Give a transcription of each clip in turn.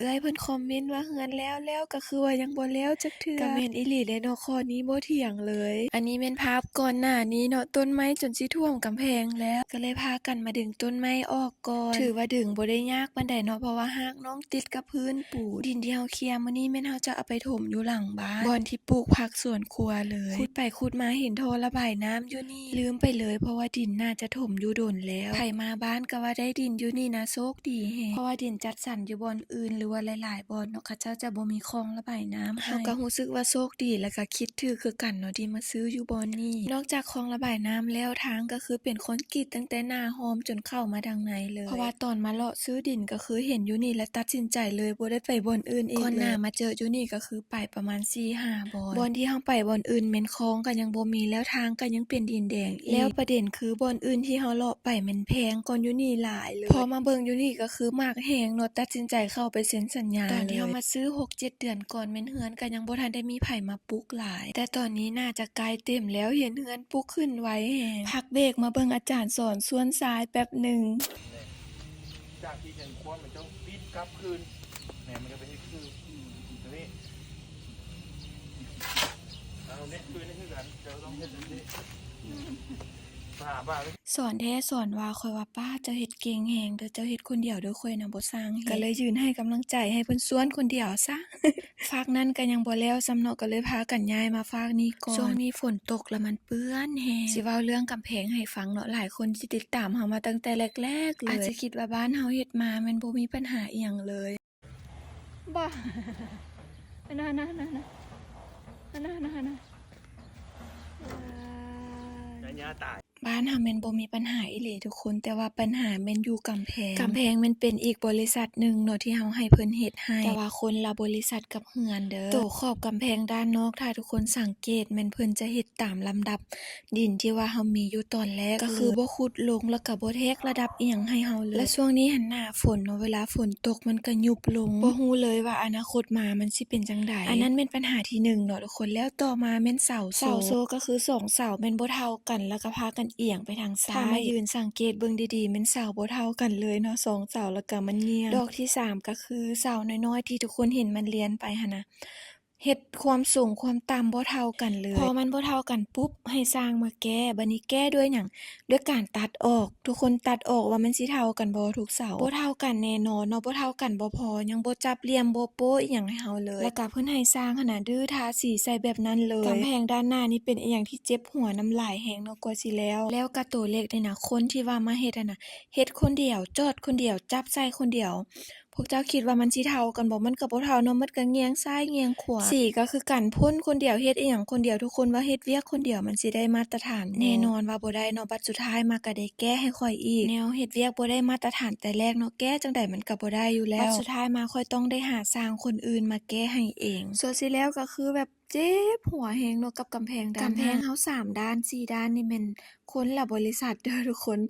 ເອື້ອຍເພິ່ນຄອມເມັນວ່າເຮືອນແລ້ວ ແລ້ວກໍຄືວ່າຍັງບໍ່ແລ້ວຈັກເທື່ອ. ກໍແມ່ນອີ່ຫຼີເດ້ເນາະ ຂໍ້ນີ້ບໍ່ຖຽງເລີຍ. ອັນນີ້ແມ່ນພາບກ່ອນໜ້ານີ້ເນາະ ຕົ້ນໄມ້ຈົນຊິຖ້ວມກຳແພງແລ້ວ ກໍເລີຍພາກັນມາດຶງຕົ້ນໄມ້ອອກກ່ອນ. ຖືວ່າດຶງບໍ່ໄດ້ຍາກປານໃດເນາະ ເພາະວ່າຮາກນ້ອງຕິດກັບພື້ນປູນ. ດິນທີ່ເຮົາເຄຍມື້ນີ້ແມ່ນເຮົາຈະເອົາໄປຖົມຢູ່ຫຼັງບ້ານ ບ່ອນທີ່ປູກຜັກສວນຄົວເລີຍ. ຂຸດໄປຂຸດມາເຫັນທໍ່ລະບາຍນ້ຳຢູ່ນີ້ ລືມໄປເລີຍ ເພາະວ່າດິນໜ້າຈະຖົມຢູ່ດົນແລ້ວ. ໃຜມາບ້ານກໍວ່າໄດ້ດິນຢູ່ນີ້ນະ ໂຊກດີແຮງ ເພາະວ່າດິນຈັດສັນຢູ່ບ່ອນ ອື່ນ ຫຼືວ່າຫຼາຍໆບ່ອນເນາະ ເຂົາເຈົ້າຈະບໍ່ມີຄອງລະບາຍນ້ຳໃຫ້. ເຮົາກໍຮູ້ສຶກວ່າໂຊກດີ ແລ້ວກໍຄິດຖືກຄືກັນເນາະ ທີ່ມາຊື້ຢູ່ບ່ອນນີ້. ນອກຈາກຄອງລະບາຍນ້ຳແລ້ວ ທາງກໍຄືເປັນຄອນກຣີດຕັ້ງແຕ່ໜ້າຮ່ອມຈົນເຂົ້າມາທາງໃນເລີຍ ເພາະວ່າຕອນມາເລາະຊື້ດິນກໍຄືເຫັນຢູ່ນີ້ ແລ້ວຕັດສິນໃຈເລີຍ ບໍ່ໄດ້ໄປບ່ອນອື່ນອີກເລີຍ. ກ່ອນໜ້າມາເຈີຢູ່ນີ້ກໍຄືໄປປະມານສີ່ຫ້າບ່ອນ ບ່ອນທີ່ເຮົາໄປບ່ອນອື່ນແມ່ນຄອງກໍຍັງບໍ່ມີ ແລ້ວທາງກໍຍັງເປັນດິນແດງອີກ. ແລ້ວປະເດັນຄືບ່ອນອື່ນທີ່ເຮົາເລາະໄປແມ່ນແພງກວ່າຢູ່ນີ້ຫຼາຍ ເລີຍ. ພໍມາເບິ່ງຢູ່ນີ້ກໍຄືມັກແຮງເນາະ ຕັດສິນໃຈເຂົ້າໄປເຊັນສັນຍາເລີຍ. ຕອນທີ່ເຮົາມາຊື້ຫົກເຈັດເດືອນກ່ອນ ແມ່ນເຮືອນກໍຍັງບໍ່ທັນໄດ້ມີໃຜມາປຸກຫຼາຍ ແຕ່ຕອນນີ້ໜ້າຈະໃກ້ເຕັມແລ້ວ ເຫັນເຮືອນປຸກຂຶ້ນໄວແຮງ. ພັກເບກມາເບິ່ງອາຈານສອນຊວນຊາຍແປັບໜຶ່ງ. ຈາກທີ່ເປັນຄວາມເປັນເຈົ້າປິ່ນກັບຄືນ ແມ່ນມັນກໍໄປເຮັດຄື ອືມ ຕົວນີ້ ເອົາເຮັດຄືນີ້ຄືກັນ ເຈົ້າຕ້ອງເຮັດແບບນີ້ ປາ ປາ ສອນແທ້ສອນວ່າ ຂ້ອຍວ່າ ປ້າ ເຈົ້າເຮັດເກັ່ງແຮງເດີ ເຈົ້າເຮັດຄົນດຽວເດີ ຂ້ອຍນະບໍ່ຊ່າງເຮັດ. ກໍເລີຍຢືນໃຫ້ກຳລັງໃຈໃຫ້ເພິ່ນຊວນຄົນດຽວຊະ. ຟາກນັ້ນກໍຍັງບໍ່ແລ້ວຊ້ຳເນາະ ກໍເລີຍພາກັນຍ້າຍມາຟາກນີ້ກ່ອນ. ຊ່ວງນີ້ຝົນຕົກແລ້ວມັນເປື້ອນແຮງ. ຊິເວົ້າເລື່ອງກຳແພງໃຫ້ຟັງເນາະ ຫຼາຍຄົນທີ່ຕິດຕາມເຮົາມາຕັ້ງແຕ່ແລກໆເລີຍ ອາດຈະຄິດວ່າບ້ານເຮົາເຮັດມາແມ່ນບໍ່ມີບັນຫາອີ່ຫຍັງເລີຍ. ບໍ່ ອັນນັ້ນ ອັນນັ້ນ ອັນນັ້ນ ອັນນັ້ນ ອັນນັ້ນ ອັນນັ້ນ ຍາຕາຍ. ບ້ານເຮົາແມ່ນບໍ່ມີບັນຫາອີ່ຫຼີທຸກຄົນ ແຕ່ວ່າບັນຫາແມ່ນຢູ່ກຳແພງ. ກຳແພງແມ່ນເປັນອີກບໍລິສັດໜຶ່ງເນາະ ທີ່ເຮົາໃຫ້ເພິ່ນເຮັດໃຫ້ ແຕ່ວ່າຄົນລະບໍລິສັດກັບເຮືອນເດີ. ໂຕຂອບກຳແພງດ້ານນອກ ຖ້າທຸກຄົນສັງເກດ ແມ່ນເພິ່ນຈະເຮັດຕາມລຳດັບ ດິນທີ່ວ່າເຮົາມີຢູ່ຕອນແລກ ກໍຄືບໍ່ຂຸດລົງ ແລ້ວກໍບໍ່ແທກລະດັບອີ່ຫຍັງໃຫ້ເຮົາເລີຍ. ແລະຊ່ວງນີ້ຫັ້ນໜ້າຝົນເນາະ ເວລາຝົນຕົກມັນກໍຍຸບລົງ ບໍ່ຮູ້ເລີຍວ່າອະນາຄົດມາມັນຊິເປັນຈັ່ງໃດ. ອັນນັ້ນແມ່ນບັນຫາທີໜຶ່ງເນາະທຸກຄົນ. ແລ້ວຕໍ່ມາແມ່ນເສົາໂຊ ເສົາໂຊກໍຄືສອງເສົາແມ່ນບໍ່ເທົ່າກັນ ແລ້ວກໍພາກັນອຽງໄປທາງຊ້າຍ. ຖ້າມາຢືນສັງເກດເບິ່ງດີໆ ແມ່ນເສົາບໍ່ເທົ່າກັນເລີຍເນາະ ສອງເສົາ ແລ້ວກໍມັນຍ່ຽງ. ດອກທີສາມກໍຄືເສົານ້ອຍໆ ທີ່ທຸກຄົນເຫັນມັນລຽນໄປຫັ້ນນະ ເຮັດຄວາມສູງຄວາມຕ່ຳບໍ່ເທົ່າກັນເລີຍ. ພໍມັນບໍ່ເທົ່າກັນປຸບ ໃຫ້ຊ່າງມາແກ້. ບາດນີ້ແກ້ດ້ວຍຫຍັງ? ດ້ວຍການຕັດອອກ. ທຸກຄົນຕັດອອກວ່າມັນຊິເທົ່າກັນບໍ່ທຸກເສົາ? ບໍ່ເທົ່າກັນແນ່ນອນເນາະ. ບໍ່ເທົ່າກັນບໍ່ພໍ ຍັງບໍ່ຈັບຫຼ່ຽມ ບໍ່ໂປ້ອີ່ຫຍັງໃຫ້ເຮົາເລີຍ. ແລ້ວກະເພິ່ນໃຫ້ຊ່າງຫັ້ນນະ ດື້ທາສີໃສ່ແບບນັ້ນເລີຍ. ກຳແພງດ້ານໜ້ານີ້ເປັນອີ່ຫຍັງທີ່ເຈັບຫົວນຳຫຼາຍແຮງເນາະ ກວ່າຊິແລ້ວ. ແລ້ວກະໂຕເຫຼັກນີ້ນະ ຄົນທີ່ວ່າມາເຮັດຫັ້ນນະ ເຮັດຄົນດຽວ ຈອດຄົນດຽວ ຈັບໃສ່ຄົນດຽວ. ພວກເຈົ້າຄິດວ່າມັນຊິເທົ່າກັນບໍ່? ມັນກໍບໍ່ເທົ່າເນາະ ມັນກໍແງ່ງຊ້າຍແງ່ງຂວາ. ສີກໍຄືກັນ ພົ່ນຄົນດຽວ ເຮັດອີ່ຫຍັງຄົນດຽວ ທຸກຄົນວ່າເຮັດວຽກຄົນດຽວມັນຊິໄດ້ມາດຕະຖານບໍ່? ແນ່ນອນວ່າບໍ່ໄດ້ເນາະ. ບັດສຸດທ້າຍມາກໍໄດ້ແກ້ໃຫ້ຂ້ອຍອີກ ແນວເຮັດວຽກບໍ່ໄດ້ມາດຕະຖານແຕ່ແລກເນາະ ແກ້ຈັ່ງໃດມັນກໍບໍ່ໄດ້ຢູ່ແລ້ວ. ບັດສຸດທ້າຍມາຂ້ອຍຕ້ອງໄດ້ຫາຊ່າງຄົນອື່ນມາແກ້ໃຫ້ເອງ. ສ່ວນຊິແລ້ວກໍຄືແບບ ເຈັບຫົວແຮງເນາະກັບກຳແພງດ້ານໜ້າ. ກຳແພງເຮົາສາມດ້ານ ສີ່ດ້ານນີ້ແມ່ນຄົນລະບໍລິສັດເດີທຸກຄົນ.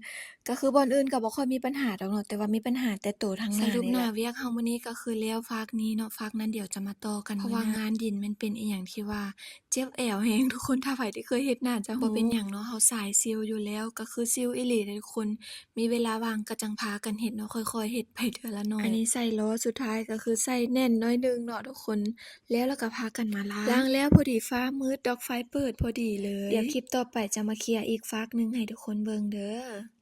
ກໍຄືບ່ອນອື່ນກໍບໍ່ຄ່ອຍມີບັນຫາດອກເນາະ ແຕ່ວ່າມີບັນຫາແຕ່ໂຕທາງໜ້າ. ສະຫຼຸບໜ້າວຽກເຮົາມື້ນີ້ກໍຄືແລ້ວຟາກນີ້ເນາະ ຟາກນັ້ນດຽວຈະມາຕໍ່ກັນ ເພາະວ່າງານດິນແມ່ນເປັນອີ່ຫຍັງທີ່ວ່າເຈັບແອວແຮງທຸກຄົນ. ຖ້າໃຜທີ່ເຄີຍເຮັດໜ້າຈະຮູ້. ບໍ່ເປັນຫຍັງເນາະ ເຮົາສາຍຊິວຢູ່ແລ້ວ ກໍຄືຊິວອີ່ຫຼີເດ້ທຸກຄົນ. ມີເວລາວ່າງກໍຈັ່ງພາກັນເຮັດເນາະ ຄ່ອຍໆເຮັດໄປເທື່ອລະໜ້ອຍ. ອັນນີ້ໃສ່ລໍ້ສຸດທ້າຍ ກໍຄືໃສ່ແໜ້ນໜ້ອຍໜຶ່ງເນາະທຸກຄົນ. ແລ້ວລະກະພາກັນມາລ້າງ ລ້າງແລ້ວພໍດີຟ້າມືດ ດອກໄຟເປີດພໍດີເລີຍ. ດຽວຄລິບຕໍ່ໄປຈະມາເຄຍອີກຟາກໜຶ່ງໃຫ້ທຸກຄົນເບິ່ງເດີ.